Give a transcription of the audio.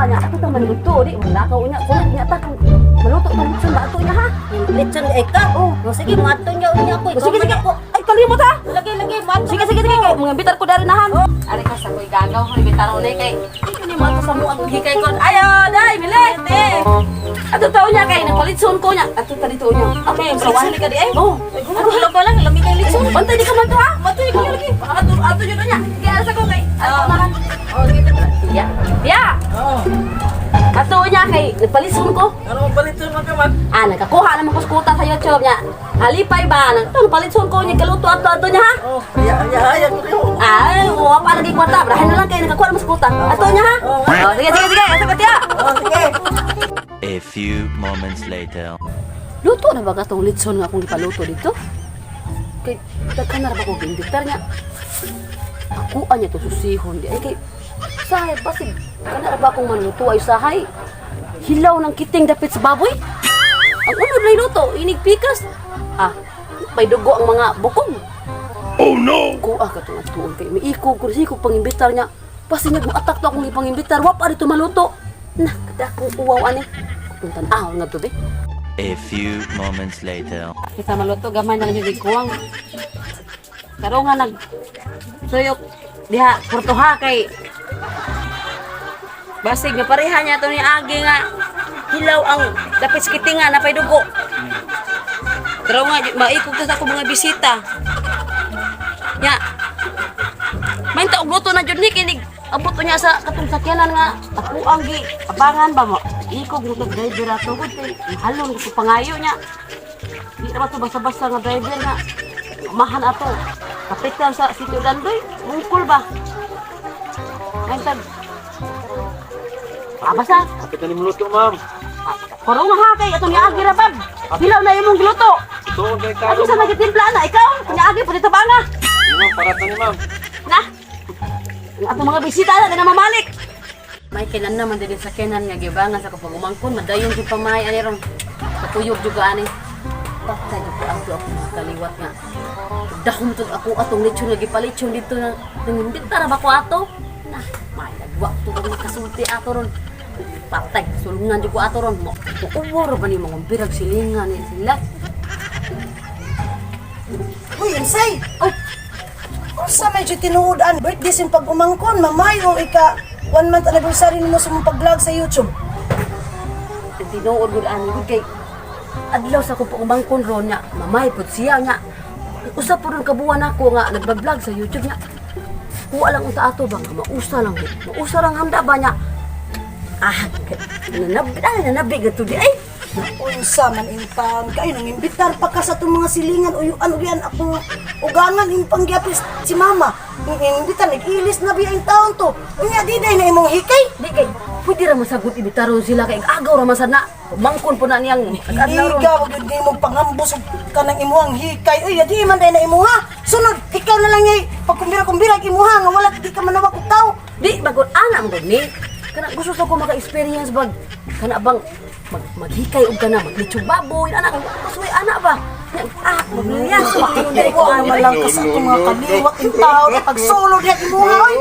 Niya ato ta man to di manlakaw niya kulit niya ta kung maluto tong litson ba ato niya ha. Litson ay ka. Oh. Oh, sige, mato niya unya ko. Oh, sige sige. Ay, kalimot ha. Lagi lagi mato. Sige sige sige kay mga imbitar ko dari nahan. Ari ka sa koy gagaw ko imbitar ni kay. Kani mo ato sa mo ang hikay kon. Ayo, dai milik. Ato tao niya kay nagpalitson ko niya. Ato ta dito niya. Okay, sa wali ka di ay. Oh. Ano lang pa lang lami kay litson. Bantay di ka man to ha. Bantay di ka lagi. Ato ato yun niya. Kaya asa ko kay. Ato nahan. Oh, sige. Ya. Ya. Oo. Ato niya kay nagpalitson ko. Ano mo palito man ka man? Ah, nakakuha naman ko sa kuta sa YouTube niya. Halipay ba? Nang ito, palitson ko niya, kaluto ato ato niya ha? Oh, ya ya ya ko kayo. Ah, wa pa lagi kwarta. Barahin na lang kayo, nakakuha naman sa kuta. Ato niya ha? Oh, sige, sige, sige. Asa ba tiya? Oh, sige. A few moments later. Luto na ba ka itong litson nga akong gipaluto dito? Kay, daghan na ra ba ko giimbitar niya? Ako niya to susihon di ay kay sahay basig kana ra ba akong maluto ay sahay. Hilaw ng kiting dapit sa baboy. Ang unod na luto, inig pikas. Ah, may dugo ang mga bukong. Oh no! Kuha ka itong atuon kay miikog ko sikog pangimbitar niya. Basi niya atak to akong ipangimbitar, wa pa dito maluto. Na, kada akong uwaw ani. Kung tan-aw nga to be. A few moments later. Kita maluto gamay na lang yung kuwang. Karon nga nag suyok diha portoha kay basig nga pareha niya to ni Agi nga hilaw ang dapit sa kitinga napay dugo. Pero nga maikog ta sa ako mga bisita. Nya. May taog luto na jud ni kinig abot niya sa katong sakyanan nga ako ang gi abangan ba mo. Ikog mo driver ato gud kay halon ko pangayo niya. Di naman to basta-basta nga driver nga. Mahan ato. Kapitan sa Sitio Dandoy, mungkol ba? Ngayon tag. Ah, basta. Kapit na ni luto, ma'am. Korong ha kay atong niagi ra bab. Hilaw na imong giluto. Tuon kay Ako karo. sa nagitimpla na ikaw, niagi pud ito banga. Ma'am, parat na ni ma'am. Na. Ang atong mga bisita na na mamalik. May kailan naman din sa kenan nga gibangan sa kapag umangkon, madayon jud pamay ani ron. Patuyog jud ka ani. Patay jud ko ato ako mga kaliwat nga. Dahom tug ako atong lechon nga gipalechon dito na nangimbita ra ba ko ato? Na, may nagwa to kung makasulti ato ron. Patay, sulungan jud ko ato ron. Mo, uwo ra ba ni mga birag silingan ni sila? Uy, insay! Ay, Unsa may jud tinuod-an? Birthday sin pag-umangkon, mamay o ika one month anniversary nimo sa mong pag-vlog sa YouTube. Ang tinuod gud ani gud kay adlaw sa akong pangumangkon ron niya, mamay pud siya niya. Usa po ron kabuan ako nga nagba-vlog sa YouTube niya. Kuha lang unta ato ba nga mausa lang gud. Mausa lang handa ba niya. Ah, nanabi ah, nanabi gadto di ay. Unsa man intang kayo nang imbitar pa ka sa itong mga silingan uyuan uyan akong ugangan imong pangyapis si mama. Imbitar nag-ilis na biya in taon to. Unya di day na imong hikay. Di kay pwede ra masagot ibitaron sila kay agaw ra man sad na. Mangkon po na niyang nag-adlaw ron. Higa wag gyud nimo pangambos og kanang imuhang hikay. Uy, di man day na imuha. Sunod ikaw na lang ngay pagkumbira-kumbira imuha nga wala di ka manawag og tao. Di bagod ana mo gud ni. Kana gusto sa ko maka-experience bag kana bang maghikay og kana maglitsog baboy ana gusto ana ba. Ah, magliya Ay, wa naman lang ka sa atong mga kaliwat in tao na pagsulo diha imuha oy.